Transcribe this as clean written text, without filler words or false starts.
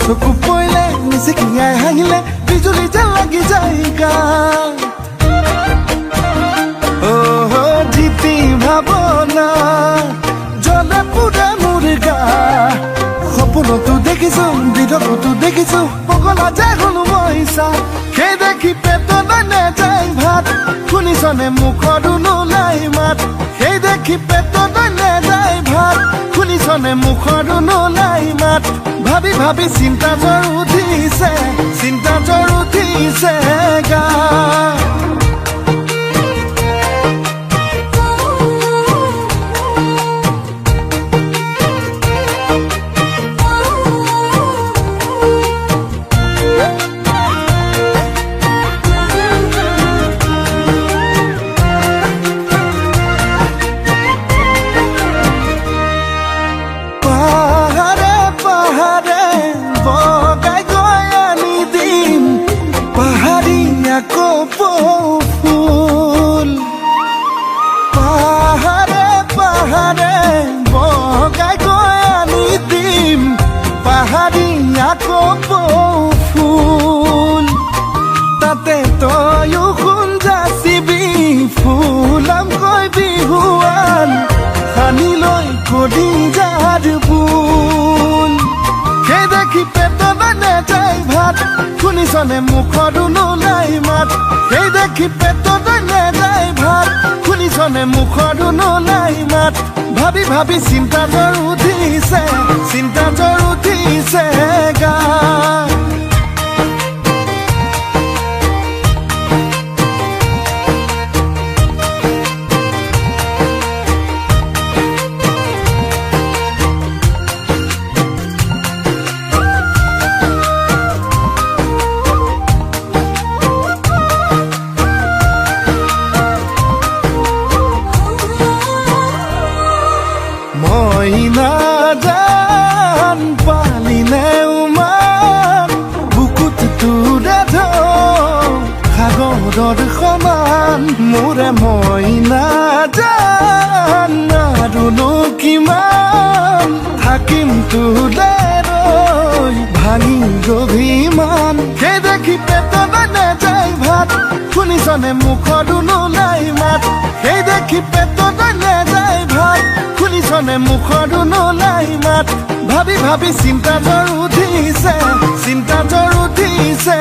চকু পৰিলে মিচিকিয়াই হাঁহিলে বিজুলী যেন লাগি যায় গা। অ' জিতি ভাৱনা জ্বলে পুৰে মোৰ গা। সপোনতো দেখিছো, দিঠকতো দেখিছো, পগলা যে হলো মই চা। সেই দেখি পেটলৈ নেযায় ভাত, শুনিছনে মুখতো নোলাই মাত। সেই দেখি পেটলৈ নেযায় ভাত, শুনিছনে মুখতো নোলাই মাত। ভাবি ভাবি চিন্তা জ্বৰ উঠিছে, চিন্তা জ্বৰ উঠিছে গা। পাহাৰে পাহাৰে বগাই গৈ আনি দিম পাহাৰীয়া কপৌ ফুল। পাহাৰে পাহাৰে বগাই গৈ আনি দিম পাহাৰীয়া কপৌ ফুল। তাতে তয়ো সোণ যাচিবি ফুলামকৈ বিহুৱান সানি লৈ কলিজাৰ ফুল। সেই দেখি পেটলৈ নেযায় ভাত, শুনিছনে মুখতো নোলাই মাত। সেই দেখি পেটলৈ নেযায় ভাত, শুনিছনে মুখতো নোলাই মাত। ভাবি ভাবি চিন্তা জ্বৰ উঠিছে, চিন্তা জ্বৰ উঠিছে গা। মইনা জান পালিনে উমান, বুকুত তোৰে সাগৰৰ সমান। মোৰে মইনা জান আৰুনো কিমান থাকিম তোৰে ৰৈ ভাঙি অভিমান। সেই দেখি পেটলৈ নেযায় ভাত, শুনিছনে মুখতো নোলাই মাত। সেই দেখি পেটলৈ নেযায় ভাত, শুনিছনে মুখতো নোলাই মাত। ভাবি ভাবি চিন্তা জ্বৰ উঠিছে, চিন্তা জ্বৰ উঠিছে।